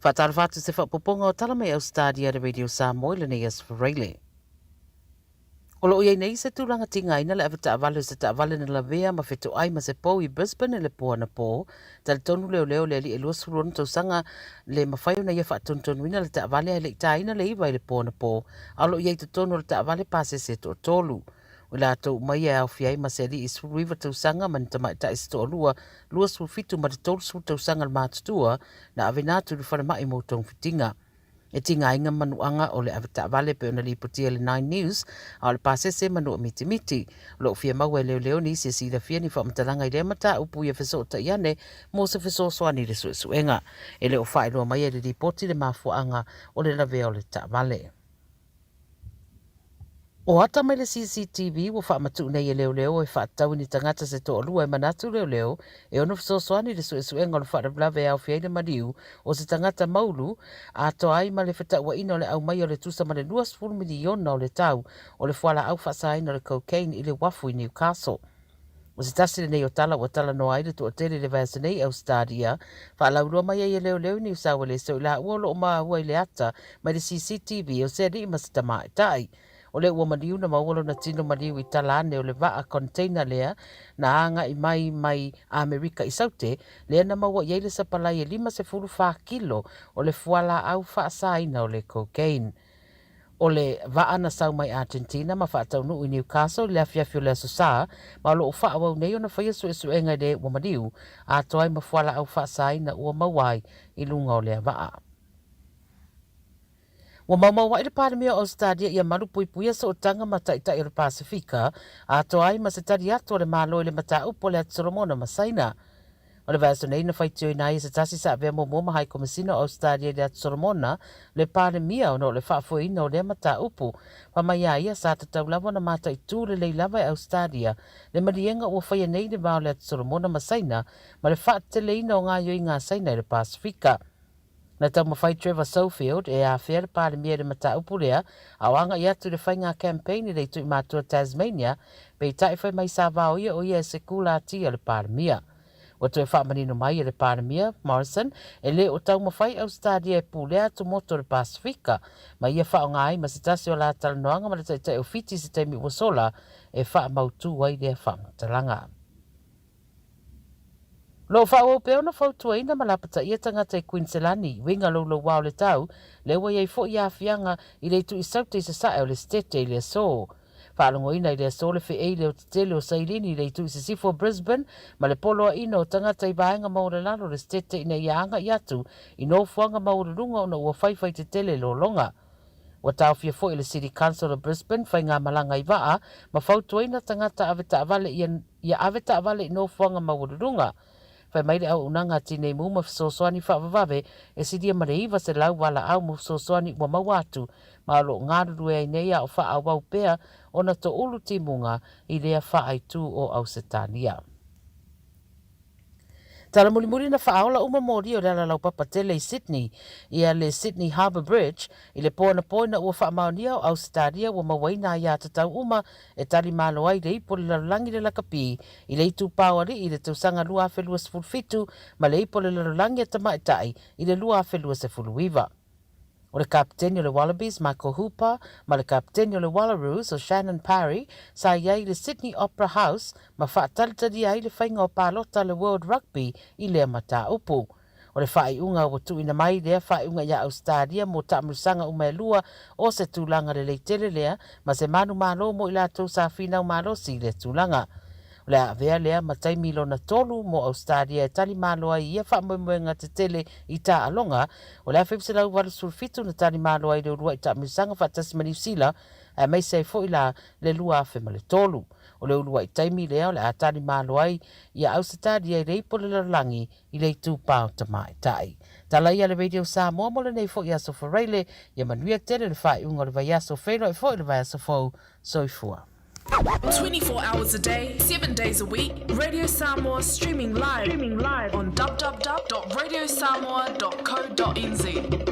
Faatalofa atu i se faaopoopoga o tala mai Ausetalia le Radio Samoa i lenei aso Faraile. O lo o i ai nei se tulaga tigaina le avetaavale o se taavale na lavea ma fetoai ma se pou i Brisbane i le po anapo. Talitonu leoleo le alii e 26 tausaga le mafai ona ia faatonutonuina le taavale ae le i taina le iva i le po anapo, a o lo o i ai i totonu o le taavale pasese e toatolu. O i latou uma ia e aofia ai ma se alii 19 tausaga ma ni tamaitai se toalua 27 ma le 30 tausaga le matutua na aveina atu i le falemai mo togafitiga. E tigaina manuaga o le avetaavale pei ona lipotia e le Nine News, a o le pasese manua mitimiti. O lo o fia maua e leoleo nisi e silafia ni faamatalaga i lea mataupu ia fesootai ane mo se fesoasoani i le suesuega. E le o faailoa mai e le lipoti le mafuaaga o le lavea o le taavale. O ata mai le CCTV ua faamatuu nei e leoleo e faatatau i ni tagata se toalua e manatu leoleo e ono fesoasoani i le suesuega o le faalavelave e aofia ai le maliu o se tagata maulu atoa ai ma le fetauaiina o le aumaia o le tusa ma le 20 miliona o le tau o le fualaau faasaina o le cocaine i le uafu i Newcastle. O se tasi lenei o tala ua talanoa ai le toatele i le vaiaso nei i Ausetalia, faalauiloa mai ai e leoleo i Niu Saualese o i laua o lo o maua i le ata mai le CCTV o se alii ma se tamaitai. O lea ua maliu na maua lona tino maliu i tala ane o le vaa container lea na agai mai mai Amerika i Saute, lea na maua i ai le sapalai e 54 kilo o le fualaau faasaina o le cocaine. O le vaa na sau mai Argentina ma faataunuu i Newcastle i le afiafi o le Aso Sa, ma o lo o faaauau nei ona faia suesuega i le ua maliu, atoa ai ma fualaau faasaina ua maua ai i luga o lea vaa. Ua maumaua'i le Palemia o Ausetalia ia malupuipuia sootaga ma Taitai o le Pasefika, atoa ai ma se tali atu a le Malo i le mataupu a le Atu Solomona ma Saina. O le vaiaso nei na faitioina ai e se tasi sa avea muamua ma Hai Komesina o Ausetalia i le Atu Solomona, le Palemia ona o le faafoeina o lea mataupu. Fai mai a ia, sa tatau lava ona mataitū lelei lava e Ausetalia le maliega ua faia nei i le va o le Atu Solomona ma Saina ma le faateteleina o gaoioiga a Saina i le Pasefika. Na taumafai Trevor Sofield e afea le Palemia i le mataupu lea, a o agai atu i le faiga campaign i le Ituimatua Tasmania, peitai fai mai sa vaoia o ia e se kūlāti a le Palemia. Ua toe faamanino mai e le Palemia, Morrison, e le o taumafai Ausetalia e pulea atu motu o le Pasefika, ma ia faaaoga ai ma se tasi o la talanoaga ma le Taitai o Fiti i se taimi ua sola e faamautū ai lea faamatalaga. Lo o faaauau pea ona fautuaina ma lapataia tagata i Kuiniselani, uiga loulouā o le tau, lea ua i ai foi aafiaga i le itu i Saute i sasae o le Setete i le aso. Faalogoina i le aso le feei leo tetele o Sailini i le itu i sisifo o Brisbane ma le poloaiina o tagata i vaega maualalalo o le Setete ina ia agai atu i nofoaga maualuluga ona ua faifai tetele lologa. Ua taofia foi e le City Council o Brisbane faigamalaga i vaa ma fautuaina tagata ave taavale ia ia ave taavale i nofoaga maualuluga. Fai mai le auaunaga a Tinei Mu ma fesoasoani faavavave e silia ma le 900 valaau mo fesoasoani ua maua atu ma o lo o galulue ai nei a o faaauau pea ona toulu timuga i lea faaitū o Ausetalia. Tala mulimuli na faaola uma moli o le alalaupapa tele i Sydney ia le Sydney Harbour Bridge i le po anapo ina ua faamaonia o Ausetalia ua mauaina aiatatau uma e tali malo ai le ipu o le lalolagi le lakapi i le itupa o alii i le tausaga 2027 ma le ipu o le lalolagi a tamaitai i le 2029. O le kapeteni o le Wallabies Michael Hooper ma le kapeteni o le Wallaroos o Shannon Parry sa i ai i le Sydney Opera House ma faatalitali ai le faiga o palota a le World Rugby i lea mataupu. O le faaiuga ua tuuina mai lea faaiuga iā Ausetalia mo taamilosaga uma e lua o se tulaga lelei tele lea ma se manumalo mo i latou sa finau malosi i lea tulaga. O le a avea lea ma taimi lona tolu mo Ausetalia e tali malo ai i ia faamoemoega tetele i taaloga o le 1987 na tali malo ai le uluai taamilosaga faatasi ma Niu Sila aemaise ai foi la le 2003. O le uluai taimi lea o le a tali malo ai ia Ausetalia i le ipu o le lalolagi i le itupa o tamaitai. Tala ia le Radio Samoa mo lenei foi aso Faraile, ia manuia tele le faaiuga o le vaiaso, feiloai foi le vaiaso fou. Soifua. 24 hours a day, 7 days a week, Radio Samoa streaming live, streaming live on www.radiosamoa.co.nz.